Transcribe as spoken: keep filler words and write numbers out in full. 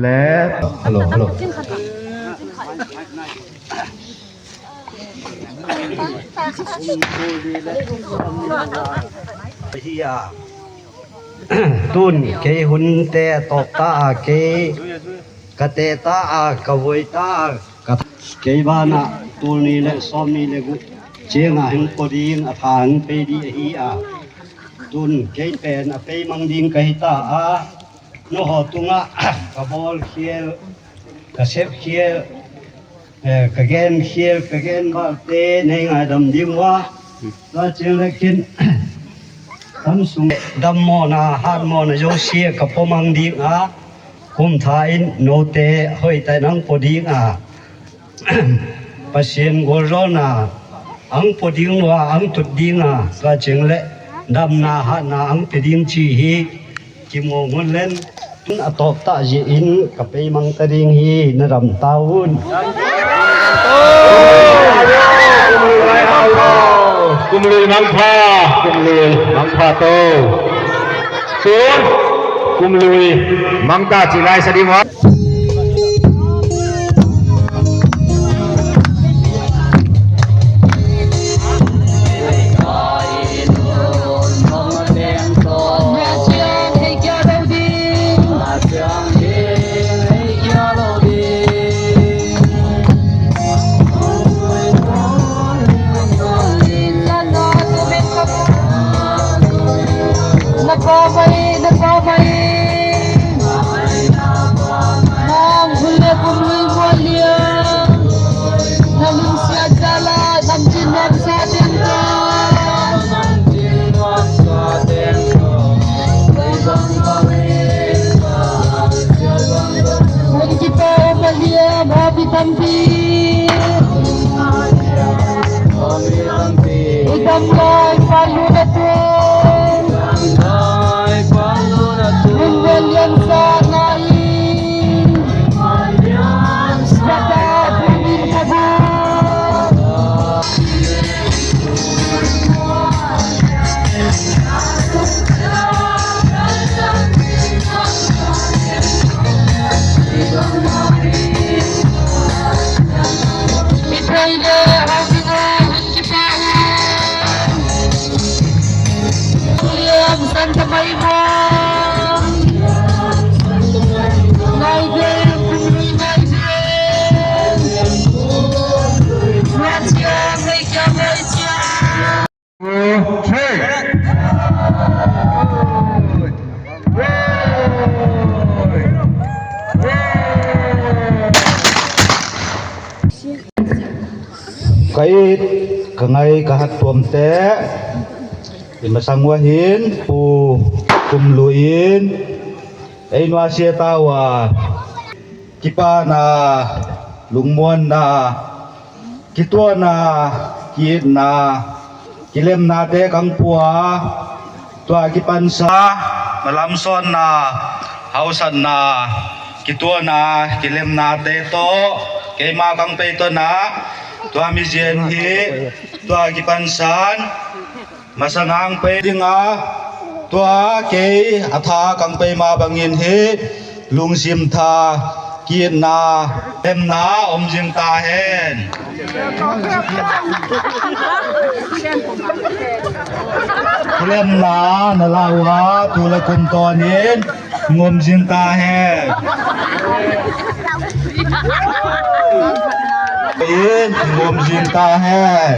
Le, hello, hello. Hi a, tun kei hunte a tawp ta a, kei ka teh ta a, ka voi ta a, ka kei banah tul nih le sawm nih le guk ciangah hong pua ding a tha hong pei ding ahi a, tun kei pen a pei mang ding ka hi ta a, noho tungah ka bawl khial, ka sep khial, eh, ka gen khial, ka gen balte nei ngaidam ding uh a, tua ciang le khin tam sung dam mawhna, hat mawhna zosia ka pua mang ding a, kum tha in note hoih ta in hong pua ding a, Pasian gualzawhna hong pua ding uh a, hong tut ding a, tua ciang le damna hatna hong pia ding ci hi. Kimu ngun len, tun a tawp ta zia in ka pei mang ta ding hi, na dam ta un. Kum lui mangpha, kum lui mangpha to. Tun kum lui mangta ci lai sa ding uh a. Na pamai, na pamai. Nang hun le kum lui mual lian. Na lungsiat zala, nam cin nam sa teng ta. Hun kipa um a liam, happy tampi. I dam lai, pa lu na teng. Hun vel lian sa ngai. Sa ta, hun in ka bu. Ka it, ka ngai, ka hat tuamte, i masang uh ah hin Pu Kum Lui in ei nusia ta uh a, kipahna, lungmuanna, kituahna, ki-itna, kilemnate kang pua, tua kipansa, na lamsawnna, hausatna, kituahna, kilemnate tawh keima kang pei tawh na, tua mizia in hi, tua kipansan, masa nang pei ding a, tua kei a tha kang pei mah bangin hi, lungsim tha, ki-itna, lemna om zing ta hen. Lemna na lau a, tu le kum tawnin ngom zing ta hen. In ngom zing ta hen.